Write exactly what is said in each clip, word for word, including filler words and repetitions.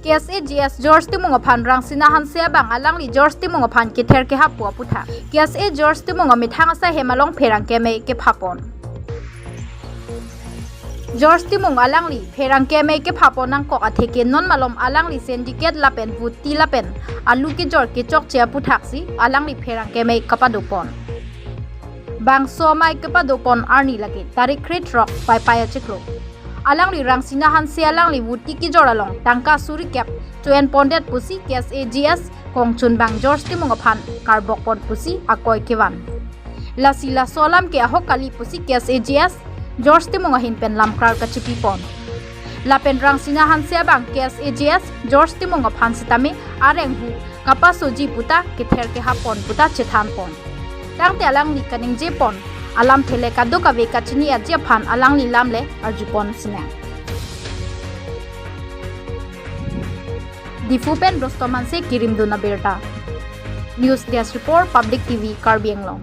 K S A G S George Timung aphan Rangsina Hanse abang alangli George Timung aphan kether kehap pu aputhak. K S A George Timung amethang asai hem along pherangke amei kephapon. George Timung alangli pherangke amei kephapon nangkok atheke non malom alangli syndicate lapen vuti lapen alu kejor kechokche aputhaksi alangli pherangke amei kapadopon. Bangso amei kepadopon arni lake tarik krethrok Paipai achiklo. Alangli Rangsina Hanse alangli vuti kejor along tangka suri kep cho-en pondet pusi K S A G S kongchunbang George Timung aphan karbokpon pusi akoi kevan. Lasi laso alam ke ahok kali pusi K S A G S George Timung ahin pen lamklar kachipipon. Lapen Rangsina Hanse abang K S A G S George Timung aphan sitame areng hu kapasoji puta kether kehapon puta chethanpon. Tangte alangli kaningjepon alamthe le kadokave kachini aji aphan alangli lam le arjupon sinang. Diphu pen Rostom Hanse kirimdun abirta. News Desk Report, Public T V, Karbi Anglong.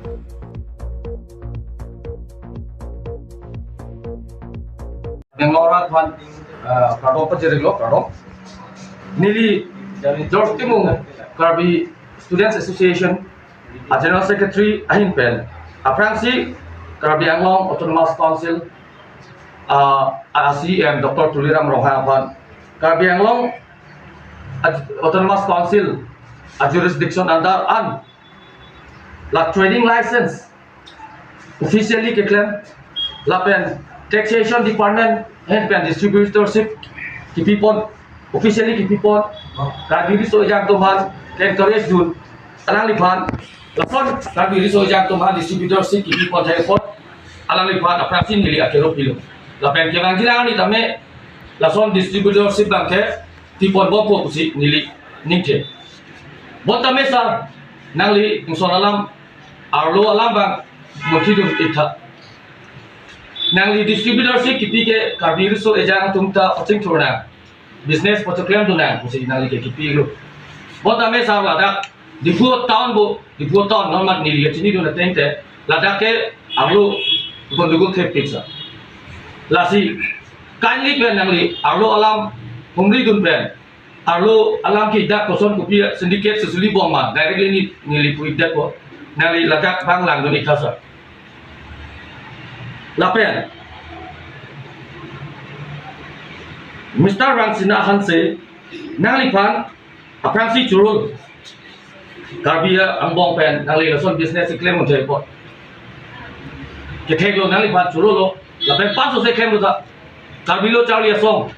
Bangalore aphan, ah, kardom pajirlo, kardom. Neli George Timung, Karbi Students Association a General Secretary ahin pen aphrangsi Karbi Anglong Autonomous Council, ah, a C E M Doctor Tuliram Ronghang aphan Karbi Anglong Autonomous Council a jurisdiction under an la trading license officially keklem lapen Taxation Department ahin pen distributorship kipipon, officially kipipon, Karbi Riso Ejang atum aphan encourage dun alangliphan, lason Karbi Riso Ejang atum aphan distributorship kipipon thekpon alangliphan aphrangsi neli akero pilo. Lapen kevangjilang arni tame lason distributorship abang ke tipon bompo pusi neli ningje. Bonta mesa nangli ingson alam arlo alam abang munthidun iktha. Nangli distributorship kipi ke Karbi Riso Ejang atum ta pachingthurnang, business pachoklem dunnang pusi nangli ke kipilo. Bonta mesa ladak Diphu town bo, Diphu town non mat neli kachinidun ateng te ladak ke arlo gondogol thepik sa. Lasi kindly pen nangli arlo alam humridun pen arlo alam ke dak koson kopi syndicate susuli bom ma directly ni neli pu idak ko nangli ladak abang langdun iktha sa. Lapen Mister Rangsina Hanse, nangliphan aphrangsi churolo. Karbi angbong pen nangli lason business keklem un thekpon. Ketheklo, nangliphan churolo. Lapen panso se klemlo ta. Karbi lo charli asong.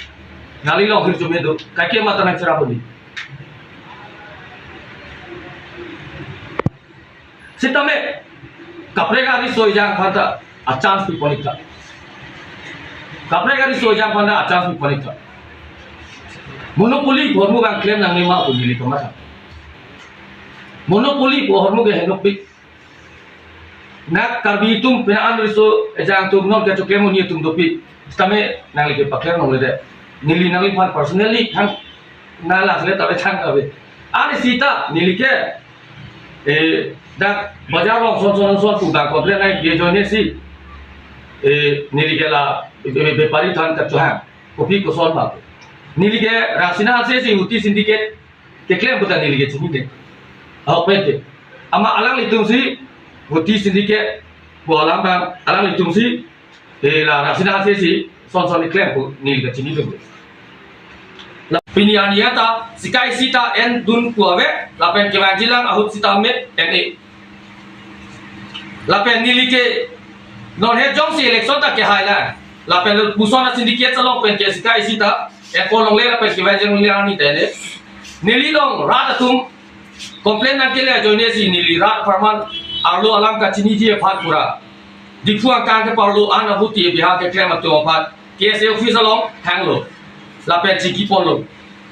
Nangli long hirjume do. Kaike mata nangcherap un-e. Sitame kaprek ariso ejang aphan ta a chance pipon iktha. Kaprek ariso ejang aphan ta a chance pipon iktha. Monopoly pu ahormu abang klem nangne ma pu neli kamatha. Monopoly pu ahormu ke henopik. Nak Karbi atum pina an riso ejang atum non kechoklem un-e atum dopik. Sitame nangli ke paklem nangledet. Neli nangliphan personally thang na las le tabe thang ave. Ani sita neli ke, eh, dak bajar along son son son pu abang complain nangkepi ajoine si, eh, neli ke la, eh, bepari aphan kachohang. Kopi koson ma. Neli ke Rangsina Hanse si vuti syndicate keklem puta neli ke chinine. Ahok pen ke. Amat alanglitum si vuti syndicate pu alam abang alanglitum si, eh, la Rangsina Hanse si son son keklem pu neli kachinidun. La pini arni anta sika isi ta endun pu ave, lapen kevangjilang ahut sitame en-e. Lapen neli ke non he jongsi election ta kehai la. Lapen lapuson a syndicate along pen ke sika isi ta epon longle lapen kevangjilang arni ta en-e. Neli along rat atum complain nangkele ajoine si neli rat apharman arlo alam kachiniji aphan pura Diphu angkang keparlo an avuti abiha keklem atum aphan K S A office along hanglo. Lapen chingki ponlo.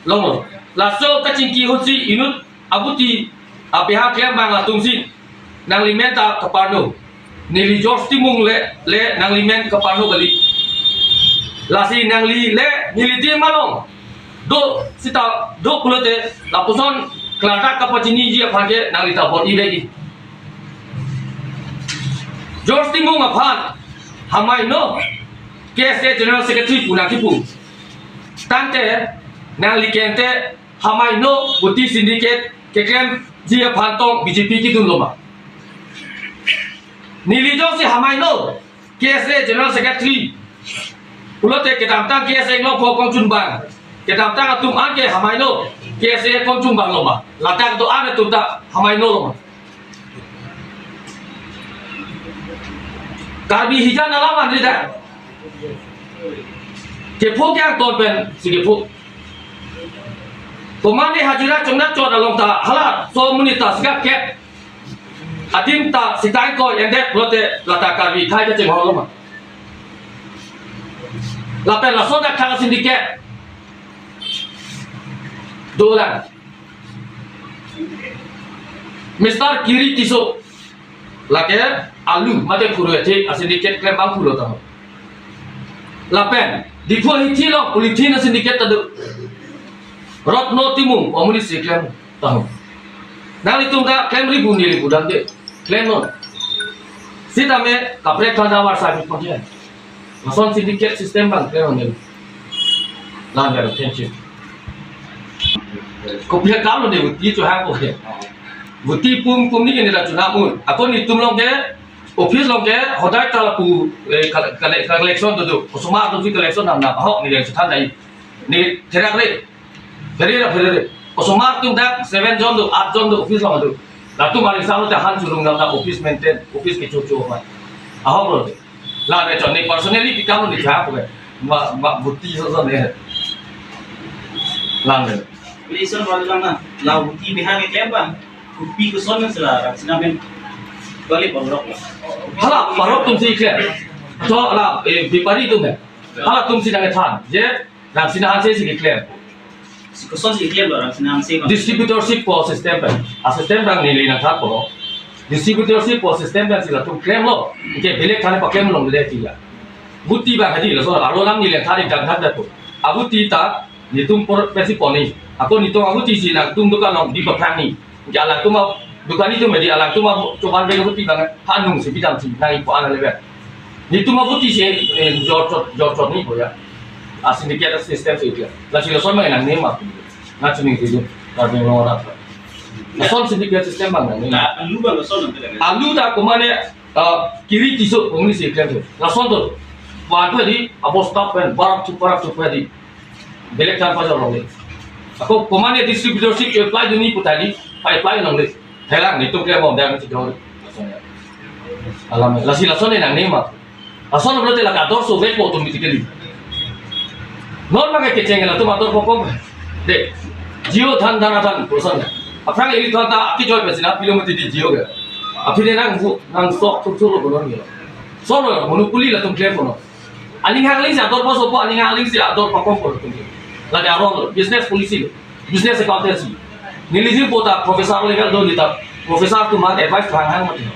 Longlo. Laso kachingki ahut si inut avuti abiha klem abang atum si nangli men ta kaparlo. Neli George Timung le, le nangli men kaparlo kali. Lasi nangli le neli di malong. Do sita do pulote lapuson klardak kapachiniji aphan ke nangli ta bor-i legi. George Timung aphan hamai no. K S A General Secretary pu nangkipu. Tangte nangli kente hamaino Vuti syndicate keklemji aphan tong B J P kedun loma? Neli jongsi hamaino K S A General Secretary pulote kedamtang K S A Inglongpho kongchunbang, kedamtang atum anke hamaino K S A kongchunbang loma? Ladak do-an atum ta hamaino loma? Karbi hijan alam anri ta kepho kangton pensi kepho. Komane hajira chongnat chot along ta hala so monit ta sikap kep adim ta sitai koi endet pulote lata Karbi akhei kachinghon loma? Lapen laso dak thang syndicate dolang. Mister Kiri Tisso, lake alu mate kuru athi asyndicate klem abang pulo taho. Lapen Diphu hithi lo polythene asyndicate ta do. Rotno Timung amonit si klem taho. Nanglitum ta klemri pu neli pudamde, klemnon. Sitame kaprek thanda war sa bit pakian. Lason syndicate system abang klem neli. Lang garo, thank you. Kopi akam lo de Vuti chohang ko ke. Vuti pum pum ni ke neli la chunam un. Ako netum along ke, office along ke hodai ta lapu, eh, kal-, kal-, collection do do. Osomar atum si collection nam nam. Ahok neli yang chethan dai. Neli therak re. Phere ra phere re. Osomar atum dak seven jon do, eight jon do, office along do. Latum ari salo ta han chulung nam ta office maintain, office kecho cho ma. Ahok lo de. Lang re chon ni personally pi kam ni cha ko. Ma, ma Vuti so so ne. Lang re. Relation wala lang na. La Vuti biha ke klem ba. Kopi koson na sila Rangsina pen. Bali borok la. Hala, borok atum si klem. To la, eh, bepari atum he. Hala atum si nangthan. Je Rangsina Hanse si klem. Si koson si klem lo Rangsina Hanse ko. Distributorship pu system pen. A system abang neli nangthan po. Distributorship pu system pensi latum klemlo. Ke belek thane paklem longledet ya. Vuti abang hadi laso aro lam neli than ik dang than po. A Vuti ta netum apor pensi pon ni. Ako netum a Vuti si nangtum dukan along di paprang ni. Ke alangtum a dukan atum di alangtum a choban belo Vuti abang hanung si bidam si nang ipo ana lebe. Netum a Vuti si, eh, jor chot, jor chot ni ko ya. A syndicate system si ya. Lasi lason abang nangne ma. Nangchining ridun. Karbi Anglong arat. Lason syndicate system abang nangne. Na, alu abang lason nangne. Alu ta komane, eh, Kiri Tisso amonit si klem tu. Lason tu. Wan tu di, abosta pen, barak tu, barak tu di. Belek thang pajor longle. Ako komane distributorship apply dunji pu ta di, apply longle. Thelang netum klem bom dang si dor. Alam lasi lason ni nangne ma. Lason pulote la kador so vek po automatically. Non abang kecheng latum ador po kom. De. Jio dhan dhan dhan koson. Aphrang ili thon ta aki joy pensi na pilo mati di Jio ke. Aphi de nang vu, nang sok thur thur lo konon ke. Sono monopoly latum klem konon. Aning hang ling si ador paso po, aning hang ling si ador pakom po tum. Lake aron lo, business policy lo, business accountancy. Neli jin po ta professor level do neli ta professor atum aphan advice thang hang mati.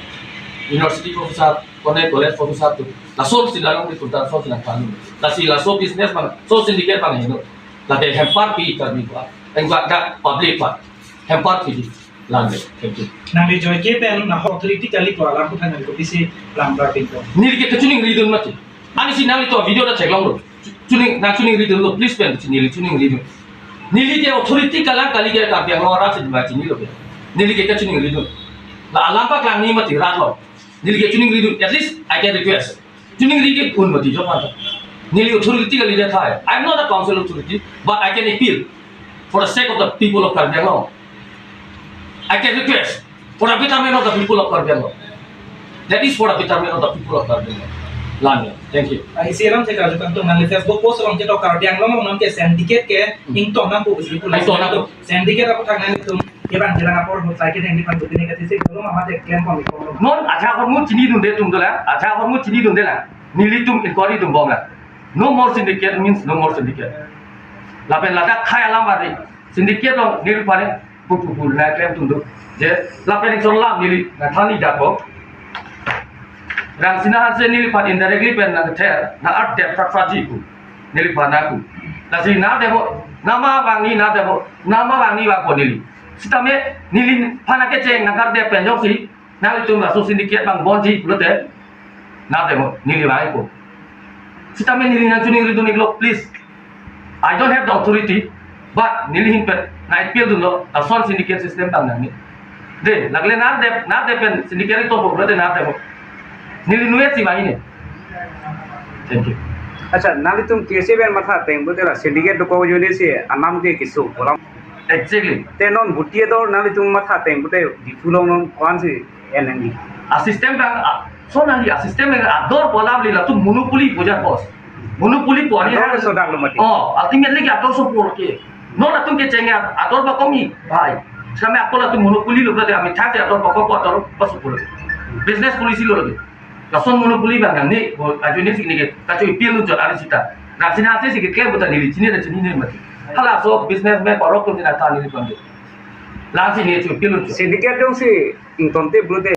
University professor, kone college professor atum. Lason si lalong di kunta lason si nangthan. Lasi laso business abang, so syndicate abang heno. Lake hempar pi kami pa. Engkau dak public pa. Hempar pi di. Lang de, thank you. Nangli joike pen na authority kali pu alam pu than nangli kopisi lam bar pin po. Neli ke kachiningri dun mati. Ani si nanglitum video ta theklonglo. Chining, nangchining ridun lo, please pen, si neli chining ridun. Neli ke authority kalang kali ke Karbi Anglong arat si dima chinilo ke. Neli ke kachiningri dun. La alam paklang ni mati rat lo. Neli ke chining ridun. At least I can request. Chiningri ke un mati jok mata. Neli authority kali dia thai. I am not a council authority, but I can appeal for the sake of the people of Karbi Anglong. I can request for the betterment of the people of Karbi Anglong. That is for the betterment of the people of Karbi Anglong. Lang ya. Thank you. Ah, isi alam saya katakan tu, nangli Facebook post along kita Karbi Anglong along ke syndicate ke ingtong nang pu isi pu ingtong nang pu. Syndicate apa thang nangtum? Kebang jelang apor mut cycle yang dipan butini ke sisi dulu mama dek klem pom ikon. Non aja hormu chinidunde atum dola, aja hormu chinidunde la. Nelitum inquiry dun bom la. No more syndicate means no more syndicate. Lapen ladak khai alam bari syndicate along neli pare pu pu pu na klemtum do. Je lapen ikson lam neli nangthan ik dako. Rangsina Hanse neliphan indirectly pen nangther, nang-ardep phraphra ji pu. Neliphan nangpu. Lasi nangdep, nama bang ni nangdep, nama bang ni bang po neli. Sitame neliphan akecheng nangkardep pen jongsi nanglitum laso syndicate bang bonji pulote nangdep neli bang po. Sitame neli nangchoningri dun iklo, please. I don't have the authority, but neli ahin pen nang-ipil dunlo, lason syndicate system abang nangne. De, lagle nang dep, nang dep pen syndicate to bo, de nang dep. Neli nuet si bahine. Thank you. Accha, nanglitum K S A pen matha ateng pulote la syndicate dokok ajoine si anam ke keso pulo. Exactly. Te non buti ador nanglitum matha ateng pulote Diphu along non ko-an si en nangji? A system abang, a, so nangji, a system abang ador pu alam le latum monopoly pu ajat bos. Monopoly pu ani Ador ha. Sodaklo mati. Oh, ultimately ke ador sopor ke. Non latum kecheng ya, ador ba komi, bhai. Same ako latum monopoly lo berarti ami thak ya ador ba ko ador ba sopor. Business policy lo lagi. Lason monopoly abang nangne, bo ajoine si neke, kacho-ipil lo jor ari sita. Nang sina ase si ke kle bo ta neli chinine chinine mati. Halaso businessman parok atum sina ta neli konde. Lang si ne cho-ipil lo jor. Syndicate jongsi ingtonte pulote